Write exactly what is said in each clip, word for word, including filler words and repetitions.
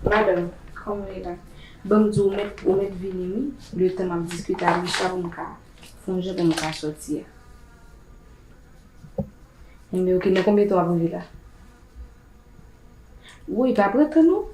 Madanm, kòman w ye la? Ban m di w, ou mèt, ou mèt vini, wi. Letan m ap diskite ak Richard pou m ka fè yon jan pou m ka sòti a. Enben, oke, nan konbyen tan w ap rive la? Woy, pa pran tan non.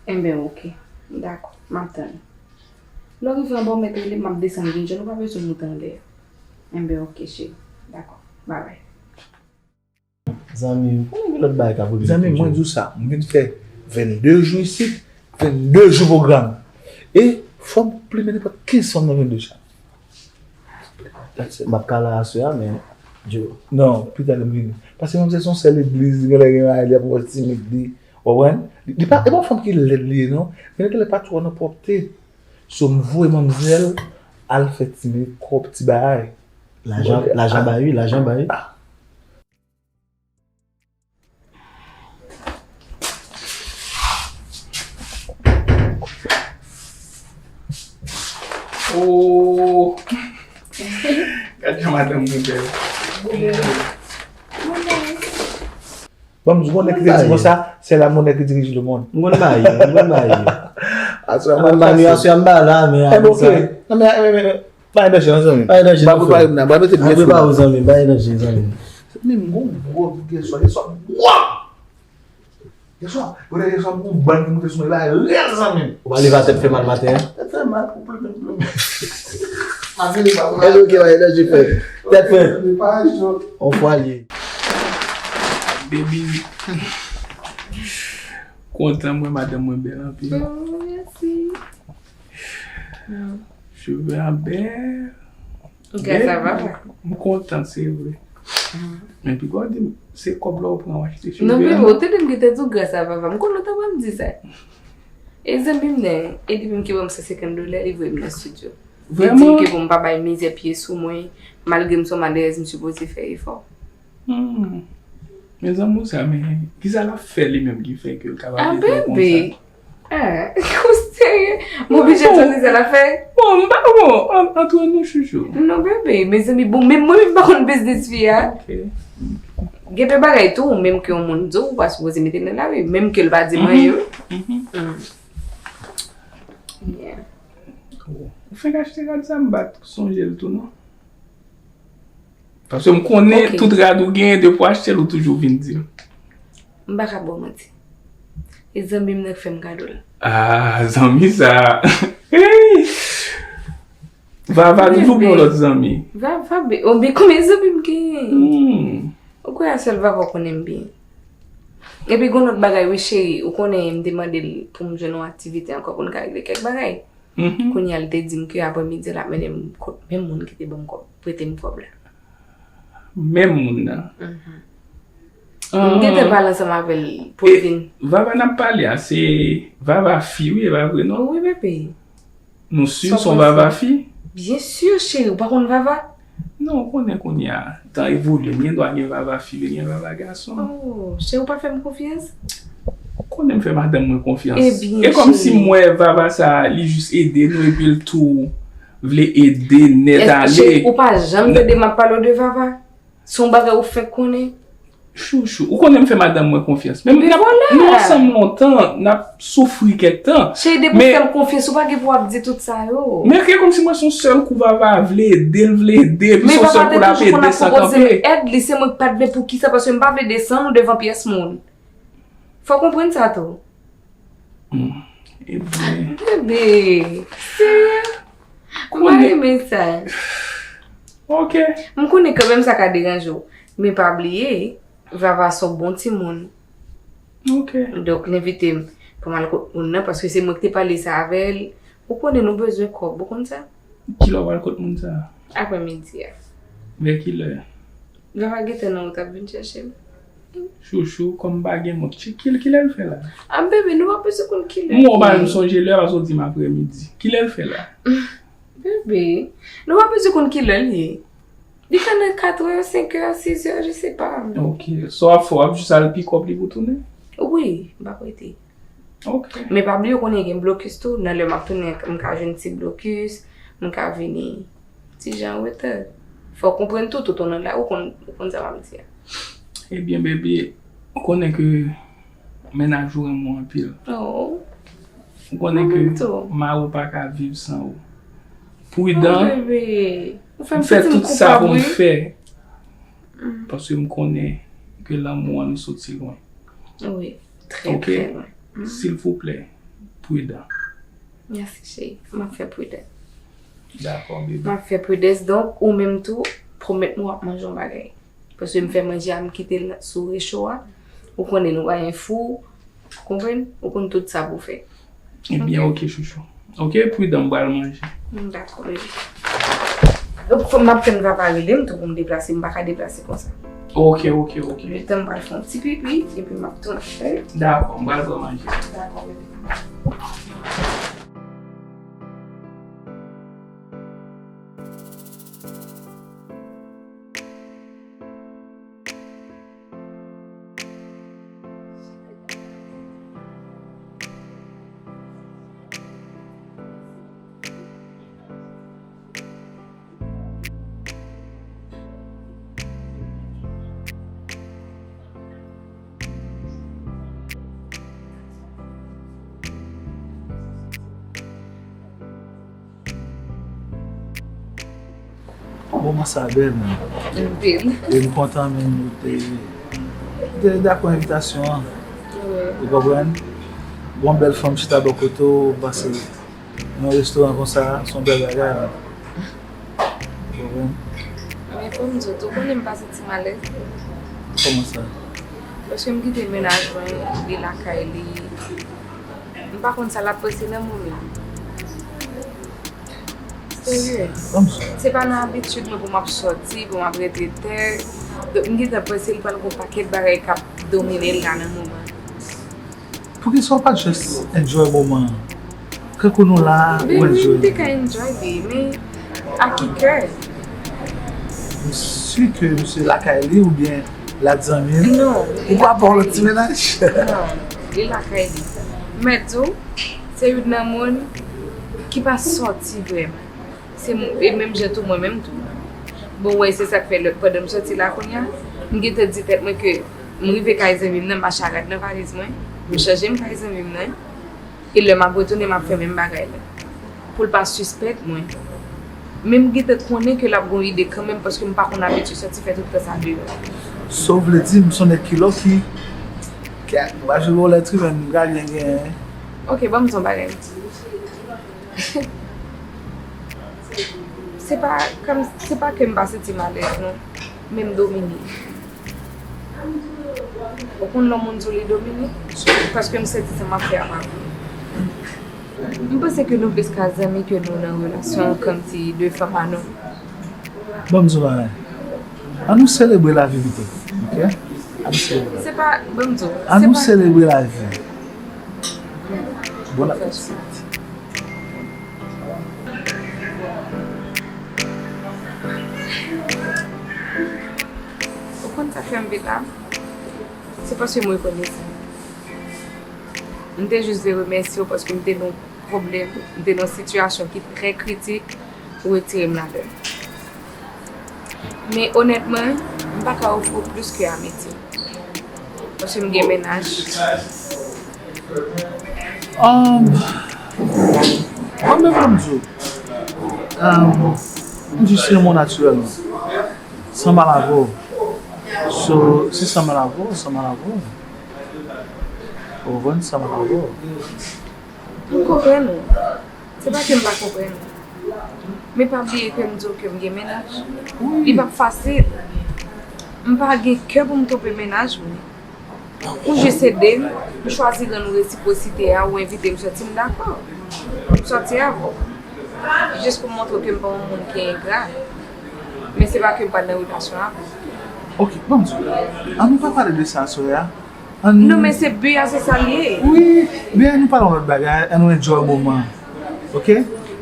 Enben, oke. Dakò, m ap tann ou. Lè w rive anba, w mèt rele m, m ap desann vin jwenn ou, pa bezwen moute anlè. Enben, oke, cheri. Dakò. Babay. Zanmi, ou konnen gen lòt bagay k ap rive. Zanmi, mwen di w sa, m vin fè vennde jou isit, vennde jou pwogram. E fò m plimen nenpòt kenz fanm nan vennde jou sa. M ap ka la aswè a, men Joe. Non, pita lè m vini. Paske manmzèl se yon sèl legliz, li genlè gen bagay li ap wè timid li. Ou konprann? Li pa, e pa yon fanm ki lèd li ye non, men li genlè pa twò nan pwòpte. So m voye manmzèl al fè ti mekòp, ti bagay. Lajan, lajan bay wi, lajan bay. Oh! Gad jan madanm mwen bèl. Bon, m di, gon nèg ki te di konsa, c'est la monnaie qui dirige le monde. M konn ba yo, m konn ba yo. Aswè a, m ba yo, aswè a m ba la, men apre sa. Non, men, men, men, Pa gen danje non, zanmi m. Pa gen danje non, frè. Ba prepare m nan, ba mete m byen fre. Prepare w, zanmi m, pa gen danje, zanmi m. Zanmi m, gon gwo yèswa, yèswa, wa! Yèswa, ou wè yèswa, gon bann ki moute sou mwen, li bay rèl, zanmi m. Ou pa leve a tèt fè mal maten an? Tèt fè mal, pou plen, plen. Avili pa. Hello, ok, pa gen danje, frè. Tèt fè. On fwa l ye. Baby. Kontan mwen, madanm mwen bèl anpil. Oh, mèsi. Cheve a bèl. Gras a papa. M kontan, se vre. Men piga w di m se kòb la w pran w achte cheve a. Non, bebe, ou tande m gentan di w gras a papa. M konn lontan w ap di sa. E zanmi m nan, e depi m ke ban m san senkant dola, li voye m nan estidyo. Li di m ke pou m pa bay mizè pye sou mwen, malgre m se yon malerèz, m sipoze fè efò. Hmm. Men zanmi w sa, men kisa l ap fè li menm ki fè ke l kapab ede w konsa? Ah, ou serye? M oblije tande sa l ap fè? Bon, m pa bon, an, antre nou chouchou. Non, bebe, mezanmi, bon, menm mwen menm m pa konn biznis fi a. Ok. Gen de bagay tou, ou menm ke yon moun di w, ou pa sipoze mete nan lari, menm ke l pa di m anyen, wi. Mhm. Hmm. Yeah. Ou fenk achte rad sa, m pa t sonje l tou, non. Paske m konnen tout rad ou genyen, depi w achte l, ou toujou vin di m. M pa ka ba w manti. E zanmi m nan k fè m kado l. Ah, zanmi sa. Hey! Vava toujou gen yon lòt zanmi. Vava, be, o, be, konbyen zanmi m genyen? Hmm. Ou kwè a sèl Vava w konnen m byen? Epi gon lòt bagay, wi, cheri, ou konnen m te mande l pou m jwenn yon aktivite ankò pou n ka regle kèk bagay. Mhm. Kounye a, li te di m ke aprèmidi a, l ap mennen m kot menm moun ki te ban m kòb, prete m kòb la. Menm moun nan? Mhm. Ah. M gentan pale ansanm avè l pou l vin. E Vava n ap pale a, se Vava fi, wi, e pa vre, non? Wi, bebe. Nou si se yon Vava fi? Byen si, cheri, ou pa konn Vava? Non, ou konnen kounye a, tan evolye, m gen dwa gen Vava fi, gen Vava gason. Oh, cheri, ou pa fè m konfyans? Ou konnen m fè madanm mwen konfyans. Ebyen, cheri. E kòmsi m wè Vava sa, li jis ede nou epi l tou vle ede nèt ale. Cheri, ou pa janm tande m ap pale w de Vava? Se yon bagay ou fenk konnen. Chouchou, ou konnen m fè madanm mwen konfyans. Men nou ansanm lontan, n ap soufri kèk tan. Cheri, depi w fè l konfyans, ou pa gen pou w ap di tout sa yo. Men se kòmsi mwen se yon sèl kou Vava vle ede, l vle ede, epi se yon sèl kou l ap ede san kanpe. Èd li, se mwen k pa t vle, poukisa? Paske m pa vle desann ou devan pyès moun. Fò w konprann sa tou. Hmm. Ebyen. Bebe, serye? M pa renmen sa. Ok. M konnen kanmenm sa ka deranje w, men pa bliye, Vava se yon bon timoun. Ok. Donk, l envite m pou m al kot moun nan, paske se mwen ki te pale sa avè l. Ou konnen nou bezwen kòb, ou konn sa? Kilè w pral kot moun sa a? Aprèmidi a. Vè kilè? Vava gentan nan wout ap vin chèche m. Chouchou, kòm m pa gen mont, ki, kilè l fè la? Ah, bebe, nou pa bezwen konn kilè l ye. M wè w pa menm sonje lè a, paske w di m aprèmidi. Kilè l fè la? Bebe, nou pa bezwen konn kilè l ye. Li ka nan kat è, senk è, sis è, je sais pas. Ok. Sa w ap fè, w ap jis al pikòp li pou tounen? Wi, m p ap rete. Ok. Men pa bliye, ou konnen gen blokis tou, nan lè m ap tounen, m ka jwenn ti blokis, m ka vini ti jan an reta. Fò w konprann tou, tout ou nan la, ou konn, ou konn sa m ap di a. Ebyen, baby, ou konnen ke mennaj ou renmen w anpil. Oh. Ou konnen ke mari w pa ka viv san ou. Pridan, m fè tout sa pou m fè. Paske m konnen ke lanmou an nou soti lwen. Wi, trè, trè lwen. Silvouplè, pridan. Mèsi, cheri. M ap fè pridan. Dakò, bebe. M ap fè pridans. Donk, ou menm tou, pwomèt mwen w ap manje yon bagay. Paske m fè manje a, m kite l sou recho a. Ou konnen nou pa gen fou. Ou konprann? Ou konn tout sa pou w fè. Ebyen, ok, chouchou. Ok, pridan, m pral manje. M dakò, bebe. Donk, fò m ap tann papa rele m tou pou m deplase. M pa ka deplase konsa. Ok, ok, ok. Letan m pral fè yon ti pipi, epi m ap tounen. Dakò, m pral pran manje. Dakò, bebe. Moman sa bèl, man. Anpil. E m kontan menm ou te, ou te dakò envitasyon an. Wi. Ou konprann? Gon bèl fanm chita bò kote w, pase nan restoran konsa, se yon bèl bagay, man. Ou konprann? Men fò m di w tou, konnen m pase ti malèz. Kòman sa? Paske m kite mennaj mwen, li lakay li. M pa konn sa l ap panse nan moman. Serye. Se pa nan abitid mwen pou m ap sòti, pou m ap rete tè. Donk, m gentan panse li pral gon pakèt bagay k ap domine l la nan moman. Poukisa w pa t just enjoy moman an? Kankou nou la, ou enjoy li. Men wi, m te ka enjoy li, men a ki kè? M si ke misye lakay li oubyen l ak zanmi l. Non, li lakay li. Ou pa pran lòt ti mennaj? Non, li lakay li. M mèt di w, se youn nan moun ki pa sòti vrèman. Se m, e menm jan tou mwen menm tou. Bon, w wè, se sa k fè lè, pandan m sòti la kounye a, m gentan di tèt mwen ke m rive kay zanmi m nan, m mache a rad nan valiz mwen, m chanje m kay zanmi m nan, e lè m ap retounen, m ap fè menm bagay la. Pou l pa sispèk mwen. Men m gentan konnen ke l ap gon ide kanmenm, paske m pa konn abitye sòti fè tout tan sa deyò. Sa w vle di, m se yon nèg ki lucky. Kèt, m pa jwe wòl èt imen, m ka byen genyen. Ok, ban m di yon bagay. Se pa kòm, se pa ke m pa santi m alèz non, men m domine. Ou konn lè yon moun di w li domine? Paske m santi sa m ap fè a pa bon. M panse ke nou plis ka zanmi ke nou nan relasyon kòmsi de fanm a nou. Ban m di w bagay. Ann nou selebre lavi pito, ok? Ann nou selebre. Se pa, ban m di w, ann nou selebre lavi. Bon apeti. Ou konn sa k fè m vin la? Se paske m rekonesan. M te jis vle remèsye w paske m te nan yon pwoblèm, m te nan yon sitiyasyon ki trè kritik, ou retire m ladan l. Men onètman, m pa ka ofri w plis ke amiti. Paske m gen mennaj. Um, mwen menm pou m di w, um, m jis renmen w natirèlman. San mal avè w. So, si san mal avè w, san mal avè w. Ou konprann? San mal avè w. M konprann ou. Se pa ke m pa konprann ou. Men pa bliye ke m di w ke m gen mennaj. Wi. Li p ap fasil. M pa gen kè pou m twonpe mennaj mwen. Ou jis ede m, m chwazi rann ou resipwosite a, ou envite m sòti, m dakò. M sòti avè w. Jis pou m montre w ke m pa yon moun ki engra. Men se pa ke m pa nan relasyon avè w. Ok, ban m di w. Ann nou pa pale de sa aswè a. Ann... Non, men se bi a, se sa l ye. Wi, men ann nou pale yon lòt bagay, ann nou enjoy moman an. Ok?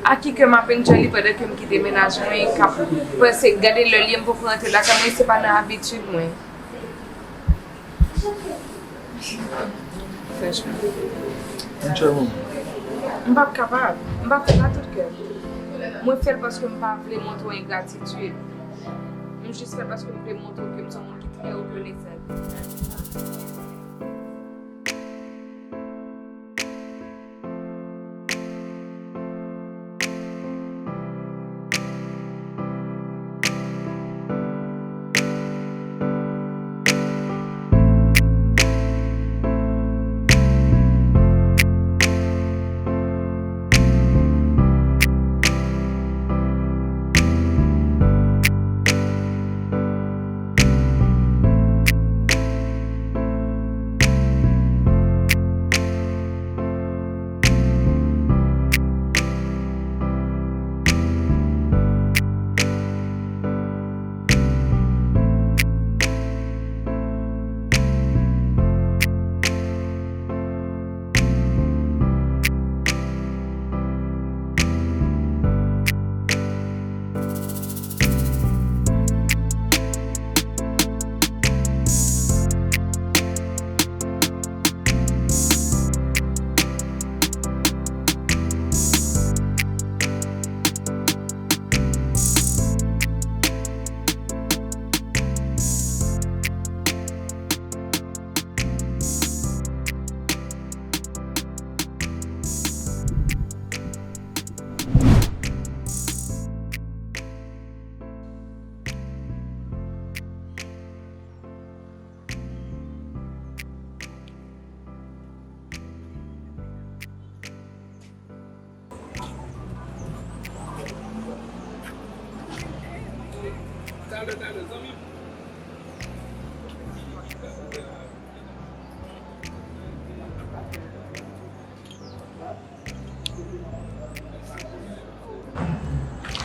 A ki kè m ap enjoy li pandan ke m kite mennaj mwen k ap panse, gade lè l ye m poko rantre lakay mwen, se pa nan abitid mwen. Franchman. Enjoy moman. M p ap kapab. M p ap fè sa tout kè m. Mwen fè l paske m pa vle montre w engratitid. M jis fè l paske m vle montre w ke m se yon moun ki trè rekonesan.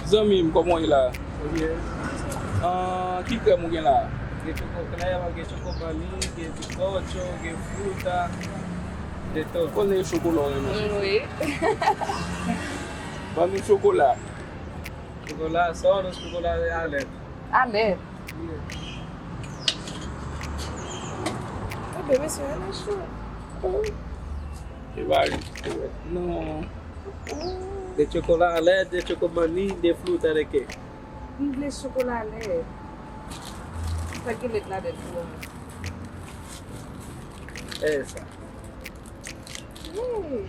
Zanmi m, kòman w ye la? Ebyen. Ah, ki krèm ou gen la? Gen choko klè, gen choko vanni, gen bizkòcho, gen fruta, de tout. Konnen e chokola w renmen? Wi. Ban nou chokola. Chokola sòl ou chokola alèt? Alèt. Ebyen, mesye, ale cho. E pa non. De chokola alèt, de choko vanni, de fruta de qué? M vle chokola lèt. Sa gen lèt ladan l pou mwen. E sa. Wi.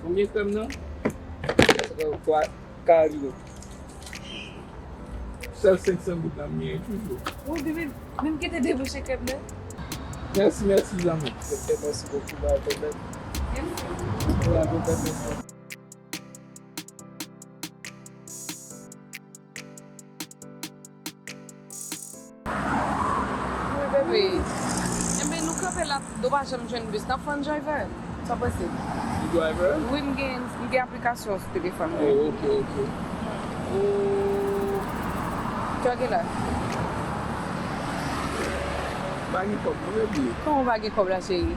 Konbyen krèm nan? Kwa, kari. Sèl senk san goud la m genyen toujou. Wi, bebe, men m kite debouche krèm nan. Mèsi, mèsi, zanmi. Ok, mèsi bokou, ba pwoblèm. Mèsi. Ba pwoblèm, mèsi. Wi, bebe. Enben, nou kanpe la, nou pa janm jwenn bis. N ap fè yon driver. Sa w panse? Yon driver? Wi, m gen, m gen aplikasyon sou telefòn mwen. Oh, ok, ok. Ou ki w gen la? Pa gen kòb, non, bebe. Kòman w pa gen kòb la, cheri?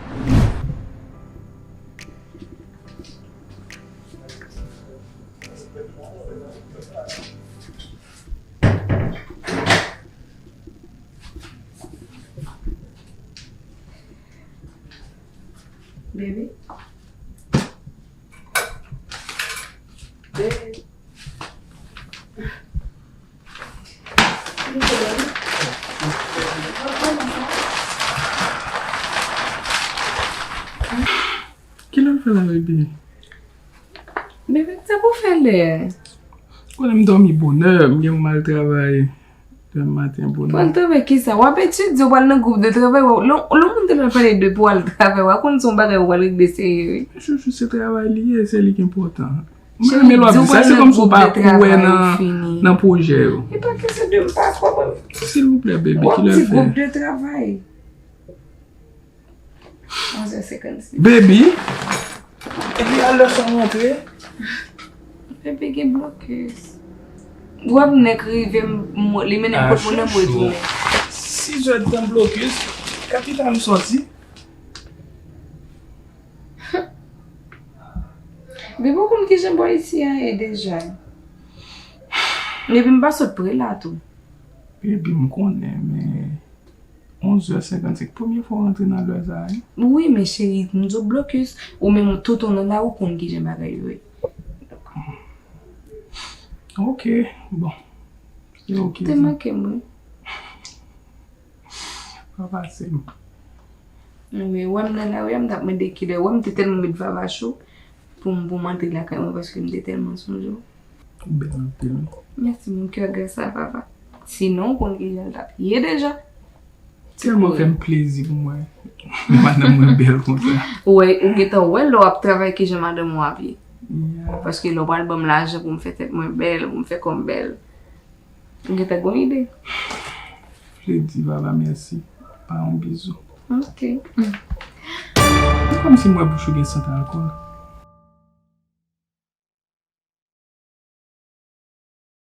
Baby. Baby. Kilè w fè la, bebe? Bebe, sa pou fè lè? Konnen m dòmi bonè, m gen pou m al travay demen maten bonè. Pou al travay kisa? W ap etidye, w pral nan gwoup de travay, w, lè, lè moun te pral pale de pou al travay, w a konn se yon bagay w pral regle serye, wi. Chouchou, se travay li ye, se li ki enpòtan. M renmen lè w ap di sa, se kòmsi w pa kwè nan, nan pwojè yo. E pa kesyon de m pa kwè, mwen. Silvouplè, bebe, kilè l fè? Gwoup de travay. Onz è senkannsis. Baby. Epi a lè sa w antre? Baby gen blokis. W ap nèk rive m, m, li mennen m kot mwen nan mwen tounen. Sizè tan blokis. Kapital m sòti. Baby, ou konn kijan bò isi a ye deja. Epi m pa sot pre la tou. Baby, m konnen, men Onz è senkannsenk. Premye fwa w rantre nan lè sa a, wi. Wi, men cheri, m di w blokis. Ou menm, tout ou nan lari, ou konn kijan bagay yo ye. Ok, bon. Se ok, te manke m, wi. Pa pase m. Wi, wè m nan lari a, m t ap mande kilè. Wè m te tèlman met vava cho pou m, pou m antre lakay mwen paske m te tèlman sonje w. Ou bèl anpil, wi. Mèsi, mon cœur, grâce à vava. Sinon, ou konn kijan l t ap ye deja. Tèlman fè m plezi pou m wè madanm mwen bèl konsa. Ou wè, ou gentan wè lè w ap travay kijan madanm ou ap ye. Yeah. Paske lè w pral ban m lajan pou m fè tèt mwen bèl, pou m fè kò m bèl. Ou gentan gon ide. Vle di, vava, mèsi. Pa yon bizou. Ok. Se kòmsi m wè bouch ou gen sant alkòl.